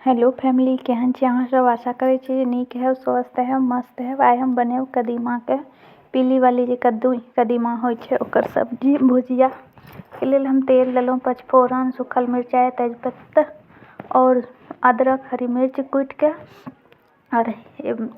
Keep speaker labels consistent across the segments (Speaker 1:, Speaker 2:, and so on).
Speaker 1: Hello family, केहन छी अहाँ सब? आशा करै छी जे नीक हैब, स्वस्थ हैब, मस्त हैब। आइ हम बनायब कदीमाके पीली वाली जे कद्दू कदीमा होइ छै ओकर सब्जी भुजिया के लेल हम तेल देलहुँ, पचफोरन, सूखल मिरचाइ, तेजपत्ता और अदरक हरी मिर्च कुटिके और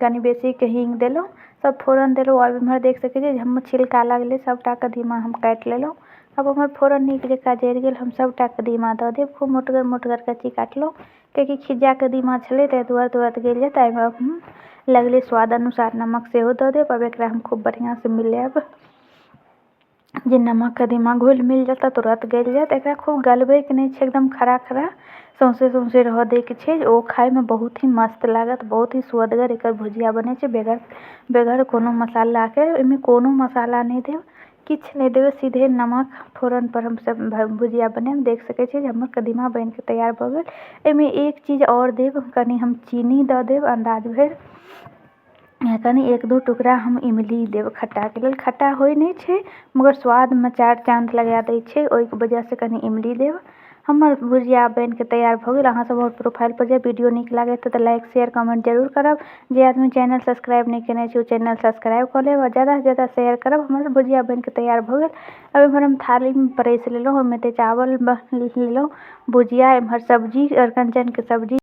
Speaker 1: कनि बेसीके हींग देलहुँ, सब फोरन देलहुँ। आब एम्हर देख सकै छी जे हमर छिलका लगलै सबटा कदीमा हम काटि लेलहुँ। आब हमर फोरन नीक जकाँ जरि गेल, हम सबटा कदीमा दऽ देब। खूब मोटगर मोटगर कच्ची काटलहुँ कियाकि खिज्जा कदीमा छलै, ताहि दुआरे तुरन्त गलि जायत। एहिमे हम लगले स्वाद अनुसार नमक सेहो दऽ देब। आब एकरा हम खूब बढ़िआँसँ मिलायब जे नमक कदीमा घुलि मिल जायत तऽ तुरन्त गलि जायत। एकरा खूब गलबैके नहि छै, एकदम खड़ा खड़ा सौंसे सौंसे रहऽ दैके छै। ओ खाइमे बहुत ही मस्त लागत, बहुत ही सुअदगर एकर भुजिया बनै छै बगैर बगैर कोनो मसालाके। एहिमे कोनो मसाला नहि देब, किछु नहि देबै, सीधे नमक फोरनपर हमसब भुजिया बनायब। देख सकै छी जे हमर कदीमा बनिके तैयार भऽ गेल। एहिमे एक चीज आओर देब, कनि हम चीनी दऽ देब अन्दाज भरि, कनि एक दू टुकड़ा हम इमली देब खट्टाके लेल। खट्टा होइ नहि छै मगर स्वादमे चारि चाँद लगा दै छै, ओहिके वजहसँ कनि इमली देब। हमर भुजिया बनिके तैयार भऽ गेल। अहाँ सब हमर प्रोफाइल पर जाउ, वीडियो नीक लागत तऽ लाइक शेयर कमेंट जरूर करब। जे आदमी चैनल सब्सक्राइब नहि केने छै ओ चैनल सब्सक्राइब कऽ लेब आ ज़्यादासँ ज़्यादा शेयर करब। हमर भुजिया बनिके तैयार भऽ गेल। आब एम्हर हम थालीमे परसि लेलहुँ। ओहिमे चावल लेलहुँ, भुजिया, एम्हर सब्जी, अरिकञ्चनके सब्जी।